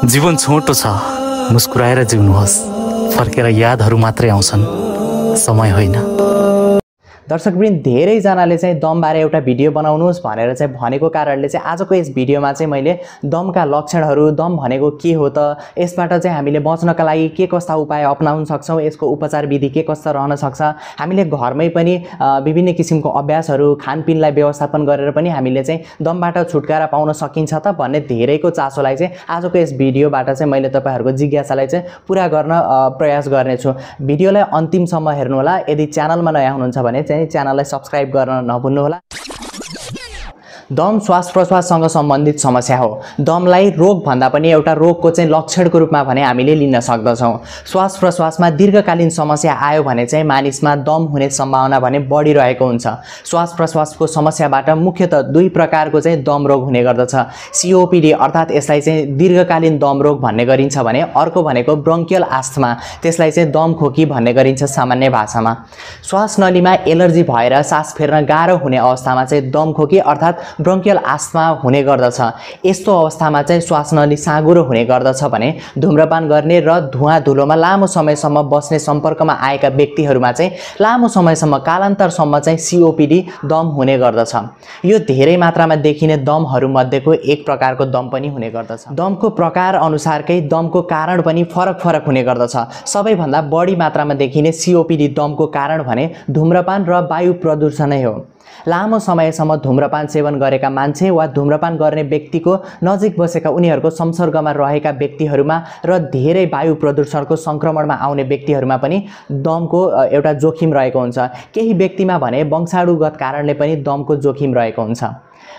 जीवन छोटो छ, मुस्कुराएर जिउनुहोस्। फर्केर यादहरू मात्रै आउँछन्, समय होइन। दर्शकवृन्द, धेरैजनाले चाहिँ दमबारे एउटा भिडियो बनाउनुहोस् भनेर चाहिँ भनेको कारणले चाहिँ आजको यस भिडियोमा चाहिँ मैले दमका लक्षणहरू, दम भनेको के हो त, यसबाट चाहिँ हामीले बच्नका लागि के कस्ता उपाय अपनाउन सक्छौँ, यसको उपचार विधि के कस्ता रहन सक्छ, हामीले घरमै पनि विभिन्न किसिमको अभ्यासहरू, खानपिनलाई व्यवस्थापन गरेर पनि हामीले चाहिँ दमबाट छुटकारा पाउन सकिन्छ त भन्ने धेरैको चासोलाई चाहिँ आजको यस भिडियोबाट चाहिँ मैले तपाईँहरूको जिज्ञासालाई चाहिँ पुरा गर्न प्रयास गर्नेछु। भिडियोलाई अन्तिमसम्म हेर्नुहोला। यदि च्यानलमा नयाँ हुनुहुन्छ भने च्यानललाई सब्स्क्राइब गर्न नभुल्नुहोला। दम श्वास प्रश्वाससँग सम्बन्धित समस्या हो। दमलाई रोग भन्दा पनि एउटा रोगको चाहिँ लक्षणको रूपमा भने हामीले लिन सक्दछौँ। श्वास प्रश्वासमा दीर्घकालीन समस्या आयो भने चाहिँ मानिसमा दम हुने सम्भावना भने बढिरहेको हुन्छ। श्वास प्रश्वासको समस्याबाट मुख्यतः दुई प्रकारको चाहिँ दम रोग हुने गर्दछ। सीओपीडी अर्थात् यसलाई चाहिँ दीर्घकालीन दम रोग भन्ने गरिन्छ भने अर्को भनेको ब्रोङ्कियल आस्थमा, त्यसलाई चाहिँ दम खोकी भन्ने गरिन्छ सामान्य भाषामा। श्वास नलीमा एलर्जी भएर सास फेर्न गाह्रो हुने अवस्थामा चाहिँ दम खोकी अर्थात् ब्रोङ्कियल आस्थमा हुने गर्दछ। यस्तो अवस्थामा चाहिँ श्वास नली साँगुरो हुने गर्दछ भने धुम्रपान गर्ने र धुवा धुलोमा लामो समयसम्म बस्ने सम्पर्कमा आएका व्यक्तिहरूमा चाहिँ लामो समयसम्म कालान्तरसम्म चाहिँ सीओपीडी दम हुने गर्दछ। यो धेरै मात्रामा देखिने दमहरूमध्येको एक प्रकारको दम पनि हुने गर्दछ। दमको प्रकार अनुसारकै दमको कारण पनि फरक फरक हुने गर्दछ। सबैभन्दा बढी मात्रामा देखिने सीओपीडी दमको कारण भने धुम्रपान र वायु प्रदूषण नै हो। लामो समयसम्म धुम्रपान सेवन गरेका मान्छे वा धुम्रपान गर्ने व्यक्तिको नजिक बसेका उनीहरूको संसर्गमा रहेका व्यक्तिहरूमा र धेरै वायु प्रदूषणको संक्रमणमा आउने व्यक्तिहरूमा पनि दमको एउटा जोखिम रहेको हुन्छ। केही व्यक्तिमा भने वंशाणुगत कारणले पनि दमको जोखिम रहेको हुन्छ।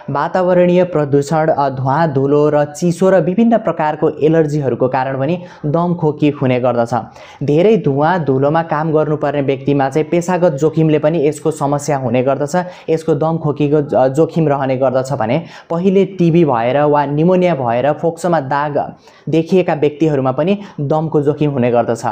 वातावरणीय प्रदूषण, धुवा धुलो र चिसो र विभिन्न प्रकारको एलर्जीहरूको कारण पनि दम खोकी हुने गर्दछ। धेरै धुवा धुलोमा काम गर्नुपर्ने व्यक्तिमा चाहिँ पेशागत जोखिमले पनि यसको समस्या हुने गर्दछ। यसको दम खोकीको जोखिम रहने गर्दछ भने पहिले टिबी भएर वा निमोनिया भएर फोक्सोमा दाग देखिएका व्यक्तिहरूमा पनि दमको जोखिम हुने गर्दछ।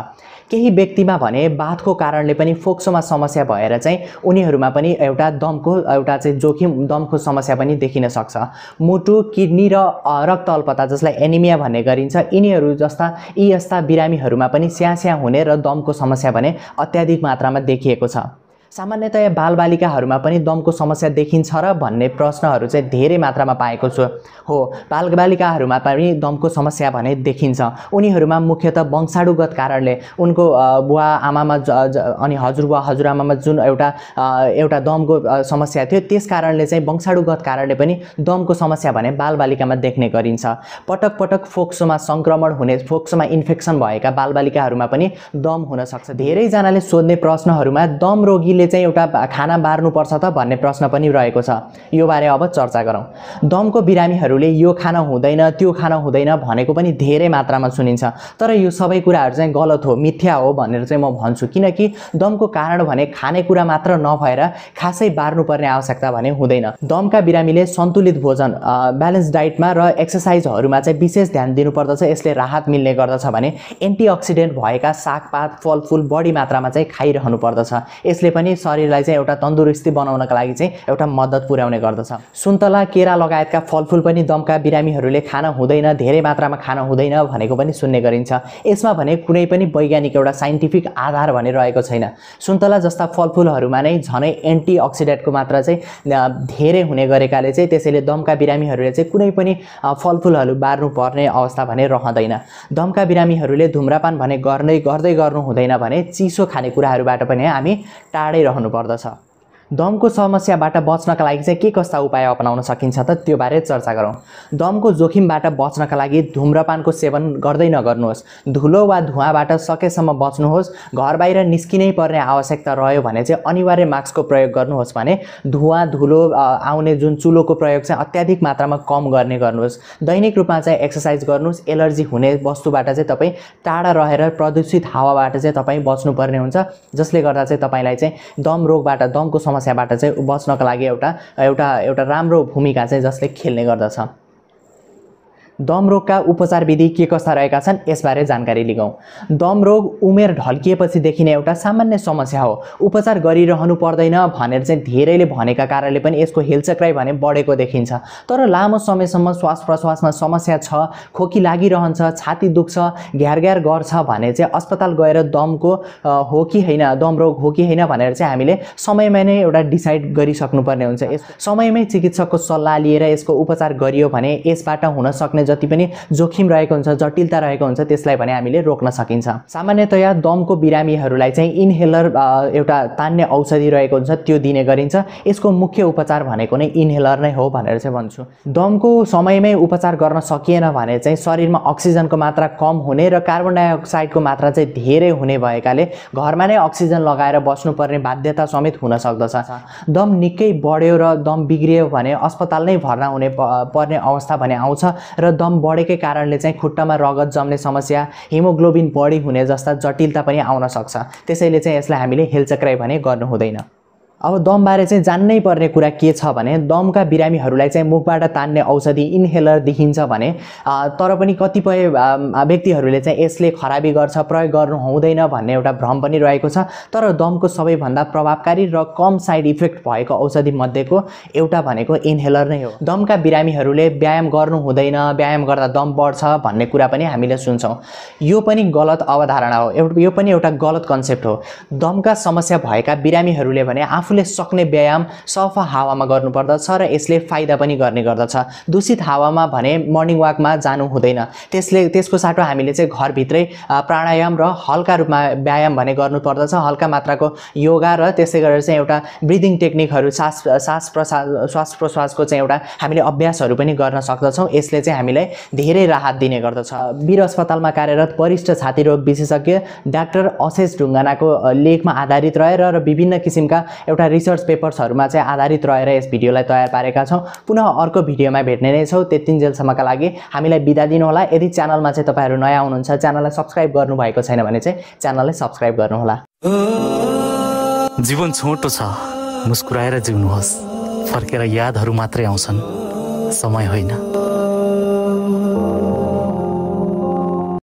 केही व्यक्तिमा भने बाथको कारणले पनि फोक्सोमा समस्या भएर चाहिँ उनीहरूमा पनि एउटा दमको एउटा चाहिँ जोखिम, दमको समस्या पनि देखिन सक्छ। मुटु, किडनी र रक्त अल्पता जसलाई एनिमिया भन्ने गरिन्छ, यी यस्ता बिरामीहरूमा पनि स्यास्या हुने र दमको समस्या भने अत्याधिक मात्रामा देखिएको छ। सामान्यतया बालबालिकाहरूमा पनि दमको समस्या देखिन्छ र भन्ने प्रश्नहरू चाहिँ धेरै मात्रामा पाएको छु। हो, बालबालिकाहरूमा पनि दमको समस्या भने देखिन्छ। उनीहरूमा मुख्यतः वंशाणुगत कारणले उनको बुवा आमामा अनि हजुरबुवा हजुरआमामा जुन एउटा दमको समस्या थियो, त्यस कारणले चाहिँ वंशाणुगत कारणले पनि दमको समस्या भने बालबालिकामा देख्ने गरिन्छ। पटक पटक फोक्सोमा संक्रमण हुने, फोक्सोमा इन्फेक्सन भएका बालबालिकाहरूमा पनि दम हुन सक्छ। धेरैजनाले सोध्ने प्रश्नहरूमा दम रोगीले चाहिँ एउटा खाना बार्नुपर्छ त भन्ने प्रश्न पनि रहेको छ। यो बारे अब चर्चा गरौँ। दमको बिरामीहरूले यो खाना हुँदैन, त्यो खाना हुँदैन भनेको पनि धेरै मात्रामा सुनिन्छ। तर यो सबै कुराहरू चाहिँ गलत हो, मिथ्या हो भनेर चाहिँ म भन्छु। किनकि दमको कारण भने खानेकुरा मात्र नभएर खासै बार्नुपर्ने आवश्यकता भने हुँदैन। दमका बिरामीले सन्तुलित भोजन, ब्यालेन्स डाइटमा र एक्सर्साइजहरूमा चाहिँ विशेष ध्यान दिनुपर्दछ। यसले राहत मिल्ने गर्दछ भने एन्टिअक्सिडेन्ट भएका सागपात फलफुल बढी मात्रामा चाहिँ खाइरहनु पर्दछ। यसले पनि शरीरलाई चाहिँ एउटा तन्दुरुस्ती बनाउनका लागि चाहिँ एउटा मद्दत पुर्याउने गर्दछ। सुन्तला, केरा लगायतका फलफुल पनि दमका बिरामीहरूले खान हुँदैन, धेरै मात्रामा खान हुँदैन भनेको पनि सुन्ने गरिन्छ। यसमा भने कुनै पनि वैज्ञानिक एउटा साइन्टिफिक आधार भने रहेको छैन। सुन्तला जस्ता फलफुलहरूमा नै झनै एन्टिअक्सिडेन्टको मात्रा चाहिँ धेरै हुने गरेकाले चाहिँ त्यसैले दमका बिरामीहरूले चाहिँ कुनै पनि फलफुलहरू बार्नु पर्ने अवस्था भने रहँदैन। दमका बिरामीहरूले धुम्रपान भने गर्दै गर्नु हुँदैन भने चिसो खानेकुराहरूबाट पनि हामी टाढै रहनु पर्दछ। दमको समस्याबाट बच्नका लागि चाहिँ के कस्ता उपाय अपनाउन सकिन्छ त त्यो बारे चर्चा गरौँ। दमको जोखिमबाट बच्नका लागि धुम्रपानको सेवन गर्दै नगर्नुहोस्। धुलो वा धुवाँबाट सकेसम्म बच्नुहोस्। घर बाहिर निस्किनै पर्ने आवश्यकता रह्यो भने चाहिँ अनिवार्य मास्कको प्रयोग गर्नुहोस् भने धुवा धुलो आउने जुन चुलोको प्रयोग चाहिँ अत्याधिक मात्रामा कम गर्ने गर्नुहोस्। दैनिक रूपमा चाहिँ एक्सर्साइज गर्नुहोस्। एलर्जी हुने वस्तुबाट चाहिँ तपाईँ टाढा रहेर प्रदूषित हावाबाट चाहिँ तपाईँ बच्नुपर्ने हुन्छ, जसले गर्दा चाहिँ तपाईँलाई चाहिँ दम रोगबाट, दमको समस्याबाट चाहिँ बच्नका लागि एउटा राम्रो भूमिका चाहिँ जसले खेल्ने गर्दछ। दम रोगका उपचार विधि के कस्ता रहेका छन् यसबारे जानकारी लिगौँ। दम रोग उमेर ढल्किएपछि देखिने एउटा सामान्य समस्या हो। उपचार गरिरहनु पर्दैन भनेर चाहिँ धेरैले भनेका कारणले पनि यसको हेलचक्राइ भने बढेको देखिन्छ। तर लामो समयसम्म श्वास प्रश्वासमा समस्या छ, खोकी लागिरहन्छ, छाती दुख्छ, घ्यारघ्यार गर्छ भने चाहिँ अस्पताल गएर दमको हो कि होइन, दम रोग हो कि होइन भनेर चाहिँ हामीले समयमै नै एउटा डिसाइड गरिसक्नुपर्ने हुन्छ। समयमै चिकित्सकको सल्लाह लिएर यसको उपचार गरियो भने यसबाट हुन सक्ने जति पनि जोखिम रहेको हुन्छ, जटिलता रहेको हुन्छ त्यसलाई भने हामीले रोक्न सकिन्छ। सामान्यतया दमको बिरामीहरूलाई चाहिँ इन्हेलर एउटा तान्ने औषधि रहेको हुन्छ त्यो दिने गरिन्छ। यसको मुख्य उपचार भनेको नै इन्हेलर नै हो भनेर चाहिँ भन्छु। दमको समयमै उपचार गर्न सकिएन भने चाहिँ शरीरमा अक्सिजनको मात्रा कम हुने र कार्बन डाइअक्साइडको मात्रा चाहिँ धेरै हुने भएकाले घरमा नै अक्सिजन लगाएर बस्नुपर्ने बाध्यता समेत हुन सक्दछ। दम निकै बढ्यो र दम बिग्रियो भने अस्पताल नै भर्ना हुने पर्ने अवस्था भने आउँछ र दम बढेकै कारणले चाहिँ खुट्टामा रगत जम्ने समस्या, हिमोग्लोबिन बढी हुने जस्ता जटिलता पनि आउन सक्छ। त्यसैले चाहिँ यसलाई हामीले हेलचक्राइ भने गर्नु हुँदैन। अब दमबारे चाहिँ जान्नै पर्ने कुरा के छ भने दमका बिरामीहरूलाई चाहिँ मुखबाट तान्ने औषधि इन्हेलर देखिन्छ भने तर पनि कतिपय व्यक्तिहरूले चाहिँ यसले खराबी गर्छ, प्रयोग गर्नु हुँदैन भन्ने एउटा भ्रम पनि रहेको छ। तर दमको सबैभन्दा प्रभावकारी र कम साइड इफेक्ट भएको औषधि मध्येको एउटा भनेको इन्हेलर नै हो। दमका बिरामीहरूले व्यायाम गर्नु हुँदैन, व्यायाम गर्दा दम बढ्छ भन्ने कुरा पनि हामीले सुन्छौँ। यो पनि गलत अवधारणा हो, यो पनि एउटा गलत कन्सेप्ट हो। दमका समस्या भएका बिरामीहरूले भने आफूले सक्ने व्यायाम सफा हावामा गर्नुपर्दछ र यसले फाइदा पनि गर्ने गर्दछ। दूषित हावामा भने मर्निङ वाकमा जानु हुँदैन। त्यसको साटो हामीले चाहिँ घरभित्रै प्राणायाम र हल्का रूपमा व्यायाम भने गर्नुपर्दछ। हल्का मात्राको योगा र त्यसै गरेर चाहिँ एउटा ब्रिदिङ टेक्निकहरू श्वास प्रश्वासको चाहिँ एउटा हामीले अभ्यासहरू पनि गर्न सक्दछौँ। यसले चाहिँ हामीलाई धेरै राहत दिने गर्दछ। वीर अस्पतालमा कार्यरत वरिष्ठ छातीरोग विशेषज्ञ डाक्टर अशेष ढुङ्गानाको लेखमा आधारित रहेर र विभिन्न किसिमका एउटा रिसर्च पेपर्सहरूमा चाहिँ आधारित रहेर यस भिडियोलाई तयार पारेका छौँ। पुनः अर्को भिडियोमा भेट्ने नै छौँ। त्यतिन्जेलसम्मका लागि हामीलाई बिदा दिनुहोला। यदि च्यानलमा चाहिँ तपाईँहरू नयाँ हुनुहुन्छ, च्यानललाई सब्सक्राइब गर्नुभएको छैन भने चाहिँ च्यानललाई सब्सक्राइब गर्नुहोला। जीवन छोटो छ, मुस्कुराएर जिउनुहोस्। फर्केर यादहरू मात्रै आउँछन्, समय होइन।